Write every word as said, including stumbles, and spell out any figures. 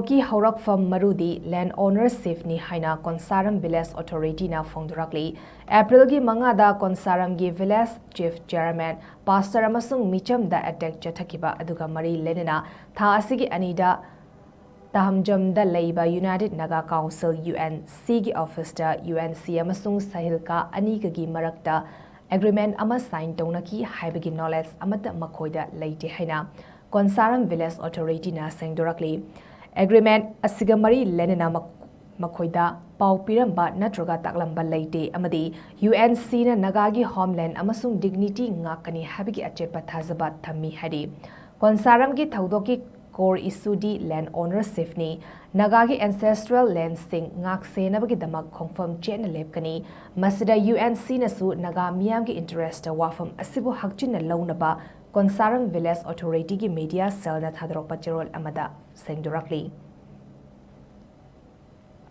ꯀꯤ ꯍꯧꯔꯛꯐꯝ ꯃꯔꯨꯗꯤ land ownership ꯅꯤ ꯍꯥꯏꯅ ꯀꯣꯟꯁꯥꯔꯝ Village Authority ꯅ ꯐꯣꯡꯗꯣꯔꯛꯂꯤ꯫ April ꯒꯤ ꯃꯉꯥꯗ ꯀꯣꯟꯁꯥꯔꯝꯒꯤ Village Chief Chairman, Pastor ꯑꯃꯁꯨꯡ ꯃꯤꯆꯝꯗ attack ꯆꯠꯊꯈꯤꯕ ꯑꯗꯨꯒ ꯃꯔꯤ ꯂꯩꯅꯅ ꯊꯥ ꯑꯁꯤꯒꯤ ꯑꯅꯤꯗ ꯇꯍꯝꯖꯝꯗ ꯂꯩꯕ United Naga Council, U N C ꯒꯤ office ꯇ U N C ꯑꯃꯁꯨꯡ ꯁꯥꯍꯤꯜꯀꯥ ꯑꯅꯤꯒꯒꯤ ꯃꯔꯛꯇ agreement ꯑꯃ sign ꯇꯧꯅꯈꯤ ꯍꯥꯏꯕꯒꯤ knowledge ꯑꯃꯠꯇ ꯃꯈꯣꯏꯗ ꯂꯩꯇꯦ ꯍꯥꯏꯅ ꯀꯣꯟꯁꯥꯔꯝ Village Authority ꯅ ꯁꯦꯡꯗꯣꯔꯛꯂꯤ꯫ Agreement ꯑꯁꯤꯒ ꯃꯔꯤ ꯂꯩꯅꯅ ꯃꯈꯣꯏꯗ ꯄꯥꯎ ꯄꯤꯔꯝꯕ ꯅꯠꯇ꯭ꯔꯒ ꯇꯥꯛꯂꯝꯕ ꯂꯩꯇꯦ ꯑꯃꯗꯤ U N C ꯅ ꯅꯥꯒꯥꯒꯤ homeland ꯑꯃꯁꯨꯡ dignity ꯉꯥꯛꯀꯅꯤ ꯍꯥꯏꯕꯒꯤ ꯑꯆꯦꯠꯄ ꯊꯥꯖꯕ ꯊꯝꯃꯤ ꯍꯥꯏꯔꯤ꯫ ꯀꯣꯟꯁꯥꯔꯝꯒꯤ ꯊꯧꯗꯣꯛꯀꯤ core issue ꯗꯤ land ownership ꯅꯤ꯫ ꯅꯥꯒꯥꯒꯤ ancestral land ꯁꯤꯡ ꯉꯥꯛ ꯁꯦꯟꯅꯕꯒꯤꯗꯃꯛ ꯈꯣꯡꯐꯝ ꯆꯦꯠꯅ ꯂꯦꯞꯀꯅꯤ꯫ ꯃꯁꯤꯗ U N C ꯅꯁꯨ ꯅꯥꯒꯥ ꯃꯤꯌꯥꯝꯒꯤ interest ꯇ ꯋꯥꯐꯝ ꯑꯁꯤꯕꯨ ꯍꯛꯆꯤꯟꯅ ꯂꯧꯅꯕ ꯀꯣꯟꯁꯥꯔꯝ Village Authority ꯒꯤ media cell ꯅ ꯊꯥꯗꯣꯔꯛꯄ ꯆꯦꯔꯣꯜ ꯑꯃꯗ ꯁꯦꯡꯗꯣꯔꯛꯂꯤ꯫